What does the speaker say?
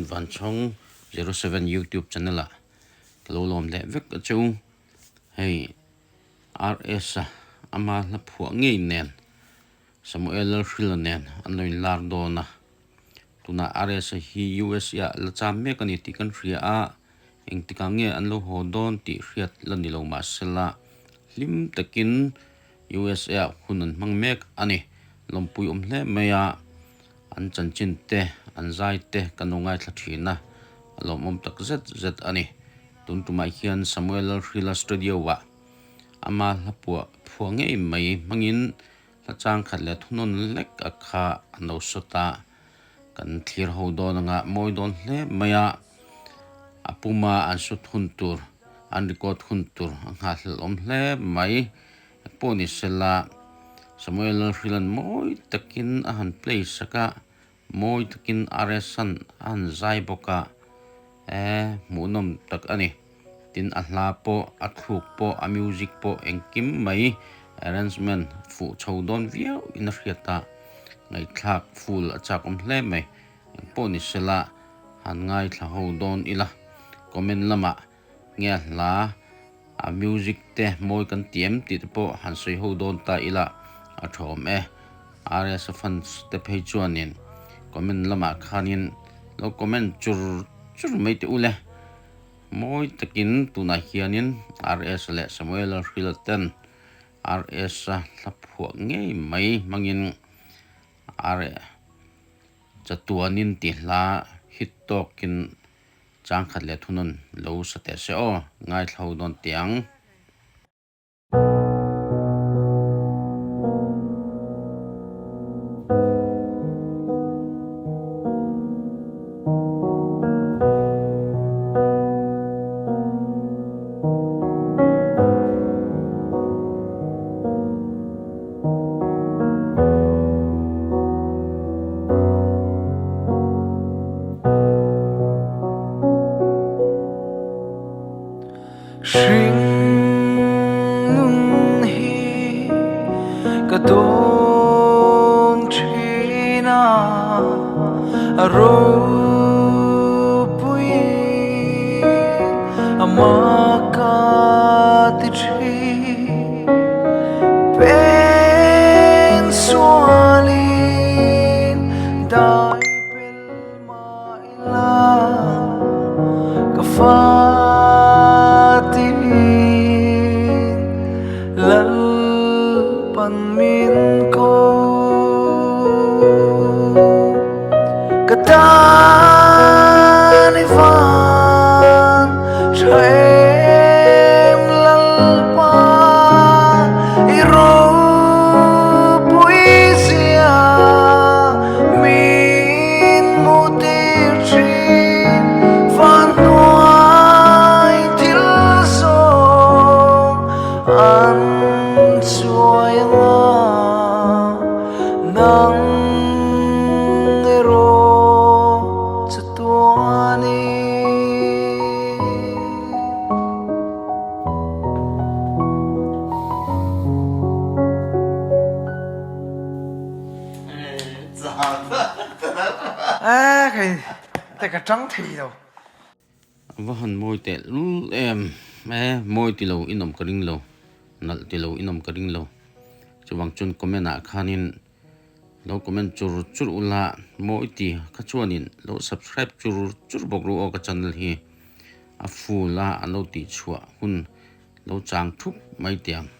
Vanchhawng 07 YouTube channel ah ka lo lawm leh vek a chu. Hei RS a ama hla phuah ngei nen Samuel Lalhrila nen an lo inlar dawn a. Tunah RS a hi USA ah la cham mek a ni tih kan hria a, engtikah nge an lo haw dawn tih hriat la ni lo mahsela hlim takin USA ah hun an hmang mek a ni. Lawmpui awm hle mai a, an chanchin te, an zai te kan lo ngaithla thin a, a lawmawm tak zet zet a ni. Tun tumah hian Samuel Lalhrila Studio ah ama hla puah phuah ngei mai hmangin hla chang khat leh thunawn lek a kha an lo sawt a, kan thlir ho dawn anga mawi dawn hle mai a, a puma an sut hun tur, an record hun tur a nghahhlelh awm hle mai. Pawh ni sela Samuel Lalhrila'n mawi takin a han play sak a, mawi takin RS-a'n a han zai bawk a, e hmuhnawm tak a ni. Tin a hla pawh, a thluk pawh, a music pawh engkim mai arrangement fuh chho dawn viau in a hriat a, ngaihthlak full a chak awm hle mai. Engpawh ni sela han ngaithla ho dawn ila comment lamah nge a hla a music te mawi kan ti em tih te pawh han sawi ho dawn ta ila a tha awm e. RS a fans te phei chuanin comment lamah khanin lo comment chur chur mai teh u le. Mawi takin tunah hianin RS leh Samuel Hrila ten RS a hla phuah ngei mai hmangin R chatuanin tih hla hit tawkin Changkhat leh thunawn lo sa teh se aw, ngaithla ho dawn teh ang. Hringnun hi ka dawn thin a, a ropuiin a mak a ti thin. Pen sualin dai pel mah ila ka fatin Lalpan min ko. Ka tan i van tha em Lalpa i ropui zia min hmu tir thin van hnuai thil zawng an chuai anga nang erawh chatuan i. A kei te ka tang thei lo. A va han mawi teh lul em e, mawi ti lo in awm ka ring lo, nalh ti lo in awm ka ring lo. Chuvang chuan comment ah khanin lo comment chur chur ula mawi ti kha chuanin lo subscribe chur chur bawk ru aw ka channel hi a full a an lo tih chhuah hun lo chang thup mai teh ang.